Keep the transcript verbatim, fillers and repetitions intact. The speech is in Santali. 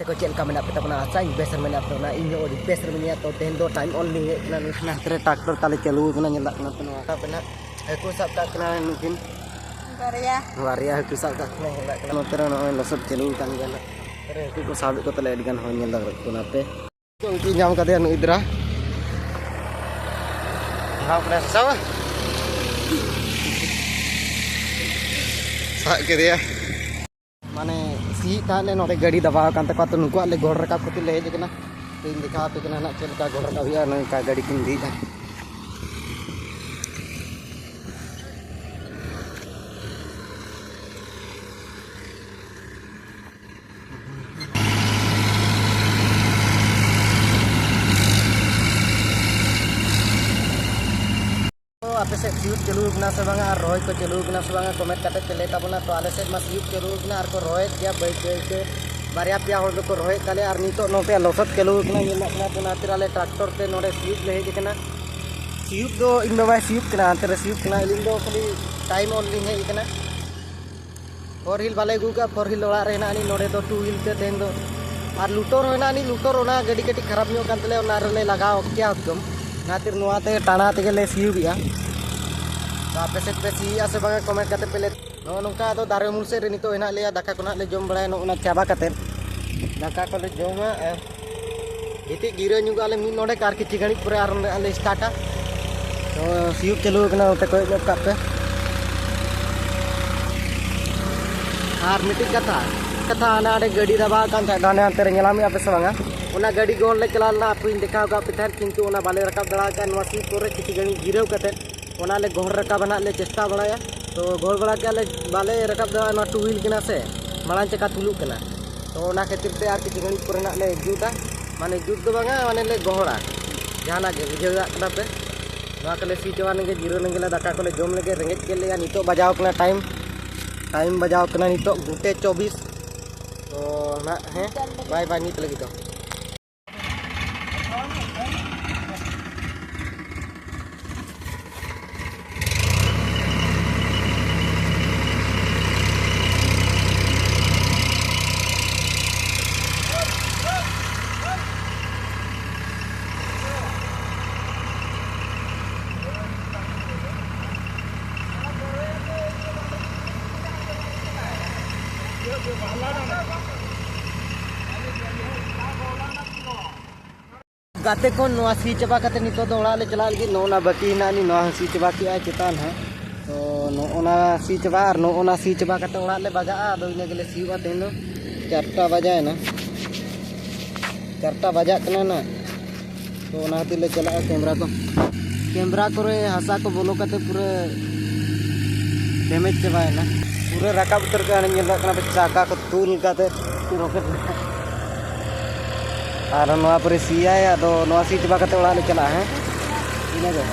ᱛᱮᱠᱚ ᱪᱮᱫ ᱞᱮᱠᱟ ᱢᱮᱱᱟᱜ ᱯᱮ ᱛᱟᱵᱚᱱᱟ? ᱟᱥᱟᱧ ᱵᱮᱥ ᱨᱮ ᱢᱮᱱᱟᱜ ᱯᱮ ᱛᱟᱵᱚᱱᱟ᱾ ᱤᱧ ᱦᱚᱸ ᱟᱹᱰᱤ ᱵᱮᱥ ᱨᱮ ᱢᱤᱱᱟᱹᱧᱟ᱾ ᱛᱚ ᱛᱮᱦᱮᱧ ᱫᱚ ᱴᱟᱭᱤᱢ ᱚᱞ ᱞᱤᱧ ᱦᱮᱡ ᱠᱟᱱᱟ᱾ ᱱᱚᱛᱮ ᱨᱮ ᱴᱨᱟᱠᱴᱚᱨ ᱛᱟᱞᱮ ᱪᱟᱹᱞᱩ ᱠᱟᱱᱟ, ᱧᱮᱞ ᱫᱟᱲᱮᱭᱟᱜ ᱠᱟᱱᱟ ᱯᱮ ᱱᱚᱣᱟ᱾ ᱦᱟᱹᱠᱩ ᱥᱟᱵ ᱠᱟᱜ ᱠᱟᱱᱟ ᱱᱩᱠᱤᱱ᱾ ᱵᱟᱨᱭᱟ᱾ ᱵᱟᱨᱭᱟ ᱦᱟᱹᱠᱩ ᱥᱟᱵ ᱠᱟᱜ ᱠᱟᱱᱟ, ᱧᱮᱞ ᱫᱟᱲᱮᱭᱟᱜ ᱠᱟᱱᱟ᱾ ᱱᱚᱛᱮ ᱨᱮ ᱱᱚᱜᱼᱚᱭ ᱞᱚᱥᱚᱫ ᱪᱟᱹᱞᱩ ᱠᱟᱱ ᱜᱮᱭᱟ ᱱᱟᱜ᱾ ᱱᱚᱛᱮ ᱨᱮ ᱦᱟᱹᱠᱩ ᱠᱚ ᱥᱟᱵᱮᱫ ᱠᱚ ᱛᱟᱞᱮ ᱟᱹᱰᱤ ᱜᱟᱱ ᱦᱚᱲ, ᱧᱮᱞ ᱫᱟᱲᱮᱭᱟᱜ ᱠᱟᱱᱟ ᱯᱮ᱾ ᱩᱱᱠᱩ ᱧᱟᱢ ᱠᱟᱫᱮᱭᱟ ᱱᱩᱭ ᱫᱨᱟ᱾ ᱫᱷᱟᱣ ᱠᱟᱱᱟᱭ ᱥᱟᱵ᱾ ᱥᱟᱵ ᱠᱮᱫᱮᱭᱟ᱾ ᱢᱟᱱᱮ ᱥᱤᱭᱮᱫ ᱛᱟᱦᱮᱸᱫ ᱞᱮ, ᱱᱚᱰᱮ ᱜᱟᱹᱰᱤ ᱫᱟᱵᱟᱣ ᱟᱠᱟᱱ ᱛᱟᱠᱚᱣᱟ, ᱛᱚ ᱱᱩᱠᱩᱣᱟᱜ ᱞᱮ ᱜᱚᱲ ᱨᱟᱠᱟᱵ ᱠᱟᱛᱮ ᱞᱮ ᱦᱮᱡ ᱟᱠᱟᱱᱟ᱾ ᱛᱚᱧ ᱫᱮᱠᱷᱟᱣ ᱟᱯᱮ ᱠᱟᱱᱟ ᱱᱟᱜ ᱪᱮᱫ ᱞᱮᱠᱟ ᱜᱚᱲ ᱨᱟᱠᱟᱵ ᱦᱩᱭᱩᱜᱼᱟ, ᱱᱚᱝᱠᱟ ᱜᱟᱹᱰᱤ ᱠᱤᱱ ᱤᱫᱤᱭᱮᱫᱟ᱾ ᱟᱯᱮ ᱥᱮᱫ ᱥᱤᱭᱳᱜ ᱪᱟᱹᱞᱩ ᱟᱠᱟᱱᱟ ᱥᱮ ᱵᱟᱝᱟ ᱟᱨ ᱨᱚᱦᱚᱭ ᱠᱚ ᱪᱟᱹᱞᱩ ᱟᱠᱟᱱᱟ ᱥᱮ ᱵᱟᱝᱟ, ᱠᱚᱢᱮᱱᱴ ᱠᱟᱛᱮ ᱯᱮ ᱞᱟᱹᱭ ᱛᱟᱵᱚᱱᱟ᱾ ᱛᱚ ᱟᱞᱮ ᱥᱮᱫ ᱢᱟ ᱥᱤᱭᱳᱜ ᱪᱟᱹᱞᱩ ᱟᱠᱟᱱᱟ ᱟᱨ ᱠᱚ ᱨᱚᱦᱚᱭᱮᱫ ᱜᱮᱭᱟ ᱵᱟᱹᱭ ᱵᱟᱹᱭ ᱛᱮ᱾ ᱵᱟᱨᱭᱟ ᱯᱮᱭᱟ ᱦᱚᱲ ᱫᱚᱠᱚ ᱨᱚᱦᱚᱭᱮᱫ ᱛᱟᱞᱮᱭᱟ ᱟᱨ ᱱᱤᱛᱚᱜ ᱱᱚᱛᱮ ᱞᱚᱥᱚᱫ ᱪᱟᱹᱞᱩ ᱟᱠᱟᱱᱟ, ᱧᱮᱞᱚᱜ ᱠᱟᱱᱟ᱾ ᱛᱚ ᱚᱱᱟ ᱠᱷᱟᱹᱛᱤᱨ ᱟᱞᱮ ᱴᱨᱟᱠᱴᱚᱨ ᱛᱮ ᱱᱚᱰᱮ ᱥᱤᱭᱳᱜ ᱞᱮ ᱦᱮᱡ ᱟᱠᱟᱱᱟ᱾ ᱥᱤᱭᱳᱜ ᱫᱚ ᱤᱧ ᱵᱟᱵᱟᱭ ᱥᱤᱭᱳᱜ ᱠᱟᱱᱟ, ᱦᱟᱱᱛᱮ ᱨᱮ ᱥᱤᱭᱳᱜ ᱠᱟᱱᱟ, ᱟᱹᱞᱤᱧ ᱫᱚ ᱠᱷᱟᱹᱞᱤ ᱴᱟᱭᱤᱢ ᱚᱞ ᱞᱤᱧ ᱦᱮᱡ ᱟᱠᱟᱱᱟ᱾ ᱯᱷᱳᱨ ᱦᱤᱞ ᱵᱟᱞᱮ ᱟᱹᱜᱩ ᱠᱟᱜᱼᱟ, ᱯᱷᱳᱨ ᱦᱤᱞ ᱚᱲᱟᱜ ᱨᱮ ᱦᱮᱱᱟᱜ ᱟᱹᱱᱤᱡ, ᱱᱚᱰᱮ ᱫᱚ ᱴᱩ ᱦᱤᱞ ᱛᱮ ᱛᱮᱦᱮᱧ ᱫᱚ᱾ ᱟᱨ ᱞᱩᱴᱚᱨ ᱦᱚᱸ ᱦᱮᱱᱟᱜ ᱟᱹᱱᱤᱡ, ᱞᱩᱴᱚᱨ ᱚᱱᱟ ᱜᱟᱹᱰᱤ ᱠᱟᱹᱴᱤᱡ ᱠᱷᱟᱨᱟᱯ ᱧᱚᱜ ᱠᱟᱱ ᱛᱟᱞᱮᱭᱟ, ᱚᱱᱟ ᱨᱮᱞᱮ ᱞᱟᱜᱟᱣ ᱠᱮᱭᱟ ᱮᱠᱫᱚᱢ᱾ ᱚᱱᱟ ᱠᱷᱟᱹᱛᱤᱨ ᱱᱚᱣᱟ ᱛᱮ ᱴᱟᱬᱟ ᱛᱮᱜᱮ ᱞᱮ ᱥᱤᱭᱳᱜᱮᱜᱼᱟ᱾ ᱛᱚ ᱟᱯᱮ ᱥᱮᱫ ᱯᱮ ᱥᱤᱭᱮᱜᱼᱟ ᱥᱮ ᱵᱟᱝᱟ, ᱠᱚᱢᱮᱱᱴ ᱠᱟᱛᱮ ᱯᱮ ᱞᱟᱹᱭ᱾ ᱱᱚᱜᱼᱚ ᱱᱚᱝᱠᱟ ᱟᱫᱚ ᱫᱟᱨᱮ ᱩᱢᱩᱞ ᱥᱮᱫ ᱨᱮ ᱱᱤᱛᱚᱜ ᱦᱮᱱᱟᱜ ᱞᱮᱭᱟ, ᱫᱟᱠᱟ ᱠᱚ ᱱᱟᱦᱟᱜ ᱞᱮ ᱡᱚᱢ ᱵᱟᱲᱟᱭᱟ ᱱᱚᱜᱼᱚ ᱱᱟ ᱪᱟᱵᱟ ᱠᱟᱛᱮᱫ᱾ ᱫᱟᱠᱟ ᱠᱚᱞᱮ ᱡᱚᱢᱟ ᱟᱨ ᱜᱤᱛᱤᱡ ᱡᱤᱨᱟᱹᱣ ᱧᱚᱜᱚᱜ ᱟᱞᱮ ᱢᱤᱫ ᱱᱚᱰᱮᱠ, ᱟᱨ ᱠᱤᱪᱷᱩ ᱜᱷᱟᱹᱲᱤᱡ ᱯᱚᱨᱮ ᱟᱨ ᱱᱚᱰᱮ ᱞᱮ ᱥᱴᱟᱨᱴᱟ᱾ ᱛᱚ ᱥᱤᱭᱳᱜ ᱪᱟᱹᱞᱩ ᱟᱠᱟᱱᱟ, ᱱᱚᱛᱮ ᱠᱚᱭᱚᱜ ᱧᱚᱜ ᱠᱟᱜ ᱯᱮ᱾ ᱟᱨ ᱢᱤᱫᱴᱤᱡ ᱠᱟᱛᱷᱟ, ᱠᱟᱛᱷᱟ ᱦᱟᱱᱟ ᱟᱲᱮ ᱜᱟᱹᱰᱤ ᱫᱟᱵᱟᱣ ᱟᱠᱟᱱ ᱛᱟᱦᱮᱸᱫ, ᱦᱟᱱᱮ ᱦᱟᱱᱛᱮ ᱨᱮ ᱧᱮᱞ ᱧᱟᱢᱮᱫᱼᱟ ᱯᱮ ᱥᱮ ᱵᱟᱝᱟ? ᱚᱱᱟ ᱜᱟᱹᱰᱤ ᱜᱚᱦᱚᱲ ᱞᱮ ᱪᱟᱞᱟᱣ ᱞᱮᱱᱟ, ᱟᱯᱮᱧ ᱫᱮᱠᱷᱟᱣ ᱟᱠᱟᱫ ᱯᱮ ᱛᱟᱦᱮᱸᱫ, ᱠᱤᱱᱛᱩ ᱚᱱᱟ ᱵᱟᱞᱮ ᱨᱟᱠᱟᱵ ᱫᱟᱲᱮ ᱟᱠᱟᱫ᱾ ᱱᱚᱣᱟ ᱥᱤᱭᱳᱜ ᱯᱚᱨᱮ ᱠᱤᱪᱷᱩ ᱜᱷᱟᱹᱲᱤᱡ ᱡᱤᱨᱟᱹᱣ ᱠᱟᱛᱮᱫ ᱚᱱᱟ ᱞᱮ ᱜᱚᱦᱚᱲ ᱨᱟᱠᱟᱵᱟ ᱱᱟᱦᱟᱜ ᱞᱮ ᱪᱮᱥᱴᱟ ᱵᱟᱲᱟᱭᱟ᱾ ᱛᱚ ᱜᱚᱦᱚᱲ ᱵᱟᱲᱟ ᱠᱮᱜᱼᱟ ᱞᱮ, ᱵᱟᱞᱮ ᱨᱟᱠᱟᱵ ᱫᱟᱲᱮᱭᱟᱜᱼᱟ, ᱱᱚᱣᱟ ᱴᱩ ᱦᱩᱭᱤᱞ ᱠᱟᱱᱟ ᱥᱮ, ᱢᱟᱲᱟᱝ ᱪᱟᱠᱟ ᱛᱩᱞᱩᱜ ᱠᱟᱱᱟ᱾ ᱛᱚ ᱚᱱᱟ ᱠᱷᱟᱹᱛᱤᱨ ᱛᱮ ᱟᱨ ᱠᱤᱪᱷᱩ ᱜᱷᱟᱹᱲᱤᱡ ᱯᱚᱨᱮ ᱱᱟᱦᱟᱜ ᱞᱮ ᱡᱩᱛᱟ, ᱢᱟᱱᱮ ᱡᱩᱛ ᱫᱚ ᱵᱟᱝᱟ, ᱢᱟᱱᱮ ᱞᱮ ᱜᱚᱦᱚᱲᱟ, ᱡᱟᱦᱟᱱᱟᱜ ᱜᱮ ᱵᱩᱡᱷᱟᱹᱣ ᱫᱟᱲᱮᱭᱟᱜ ᱠᱟᱱᱟ ᱯᱮ᱾ ᱱᱚᱣᱟ ᱠᱚᱞᱮ ᱥᱤ ᱪᱟᱵᱟ ᱞᱮᱱᱜᱮ, ᱡᱤᱨᱟᱹᱣ ᱞᱮᱱᱜᱮ ᱞᱮ, ᱫᱟᱠᱟ ᱠᱚᱞᱮ ᱡᱚᱢ ᱞᱮᱜᱮ, ᱨᱮᱸᱜᱮᱡ ᱠᱮᱫ ᱞᱮᱭᱟ᱾ ᱱᱤᱛᱚᱜ ᱵᱟᱡᱟᱣ ᱠᱟᱱᱟ ᱴᱟᱭᱤᱢ, ᱴᱟᱭᱤᱢ ᱵᱟᱡᱟᱣ ᱠᱟᱱᱟ ᱱᱤᱛᱚᱜ ᱜᱚᱴᱮ ᱪᱚᱵᱵᱤᱥ᱾ ᱛᱚ ᱱᱟᱦᱟᱜ ᱦᱮᱸ, ᱵᱟᱭ ᱵᱟᱭ ᱱᱤᱛ ᱞᱟᱹᱜᱤᱫ ᱫᱚ᱾ ᱜᱟᱛᱮ ᱠᱚ, ᱱᱚᱣᱟ ᱥᱤ ᱪᱟᱵᱟ ᱠᱟᱛᱮ ᱱᱤᱛᱚᱜ ᱫᱚ ᱚᱲᱟᱜ ᱞᱮ ᱪᱟᱞᱟᱜ ᱞᱟᱹᱜᱤᱫ᱾ ᱱᱚᱜᱼᱚ ᱱᱟ ᱵᱟᱹᱠᱤ ᱦᱮᱱᱟᱜ ᱟᱹᱱᱤᱡ, ᱱᱚᱣᱟ ᱦᱚᱸ ᱥᱤ ᱪᱟᱵᱟ ᱠᱮᱜᱼᱟᱭ ᱪᱮᱛᱟᱱ ᱦᱟᱸᱜ᱾ ᱛᱚ ᱱᱚᱜᱼᱚ ᱱᱟ ᱥᱤ ᱪᱟᱵᱟ ᱟᱨ ᱱᱚᱜᱼᱚ ᱱᱟ ᱥᱤ ᱪᱟᱵᱟ ᱠᱟᱛᱮ ᱚᱲᱟᱜ ᱞᱮ ᱵᱟᱜᱟᱜᱼᱟ᱾ ᱟᱫᱚ ᱤᱱᱟᱹ ᱜᱮᱞᱮ ᱥᱤᱭᱳᱜᱼᱟ ᱛᱮᱦᱮᱧ ᱫᱚ᱾ ᱪᱟᱨᱴᱟ ᱵᱟᱡᱟᱭᱮᱱᱟ, ᱪᱟᱨᱴᱟ ᱵᱟᱡᱟᱜ ᱠᱟᱱᱟ ᱱᱟᱜ᱾ ᱛᱚ ᱚᱱᱟ ᱠᱷᱟᱹᱛᱤᱨ ᱞᱮ ᱪᱟᱞᱟᱜᱼᱟ᱾ ᱠᱮᱢᱨᱟ ᱠᱚ, ᱠᱮᱢᱨᱟ ᱠᱚᱨᱮ ᱦᱟᱥᱟ ᱠᱚ ᱵᱚᱞᱚ ᱠᱟᱛᱮ ᱯᱩᱨᱟᱹ ᱰᱮᱢᱮᱡᱽ ᱪᱟᱵᱟᱭᱮᱱᱟ᱾ ᱯᱩᱨᱟᱹ ᱨᱟᱠᱟᱵ ᱩᱛᱟᱹᱨ ᱠᱟᱜᱼᱟ᱾ ᱧᱮᱞ ᱫᱟᱲᱮᱭᱟᱜ ᱠᱟᱱᱟ ᱯᱮ, ᱪᱟᱠᱟ ᱠᱚ ᱛᱩᱞ ᱠᱟᱛᱮ ᱨᱚᱠᱮᱴ ᱞᱮᱠᱟ᱾ ᱟᱨ ᱱᱚᱣᱟ ᱯᱚᱨᱮ ᱥᱤᱭᱟᱭ, ᱟᱫᱚ ᱱᱚᱣᱟ ᱥᱤ ᱪᱟᱵᱟ ᱠᱟᱛᱮ ᱚᱲᱟᱜ ᱞᱮ ᱪᱟᱞᱟᱜᱼᱟ᱾ ᱦᱮᱸ, ᱤᱱᱟᱹᱜᱮ᱾